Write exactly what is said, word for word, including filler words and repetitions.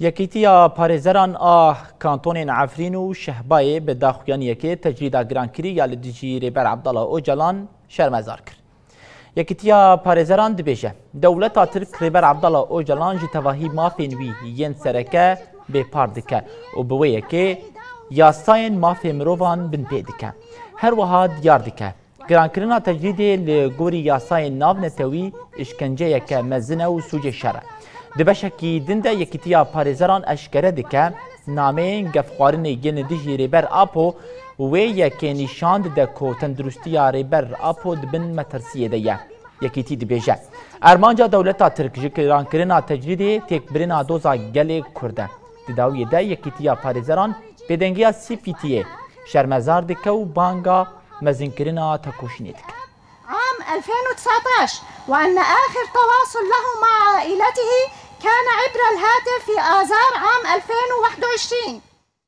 Yekîtiya Parêzeran a Kantonên Efrîn û Şehbayê bi daxuyaniyekê tecrîda girankirî ya li dijî Rêber Abdullah Ocalan şermezar kir. Yekîtiya Parêzeran dibêje, dewleta Tirk Rêber Abdullah Ocalan ji tevahî mafên wî yên sereke bêpar dike û bi wê yekê yasayên mafê mirovan binpê dike. Her wiha diyar dike, girankirina tecrîdê li gorî yasayên navnetewî îşkenceyeke mezin e û sûcê şer e. Di beşekî din de Yekîtiya Parêzeran eşkere dike, nameyên gefxwarinê yên li dijî Rêber Apo wê yekê nîşan dide ku tenduristiya Rêber Apo di bin metirsiyê de ye. Yekîtî dibêje, armanca dewleta Tirk ji girankirina tecrîdê têkbirina doza gelê Kurd e. Di dawiyê de Yekîtiya Parêzeran bêdengiya C P T'yê şermezar dike û banga mezinkirina tekoşînê dike. عام ألفين وتسعتاش، وأن آخر تواصل له مع عائلته كان عبر الهاتف في آذار عام ألفين وواحد وعشرين.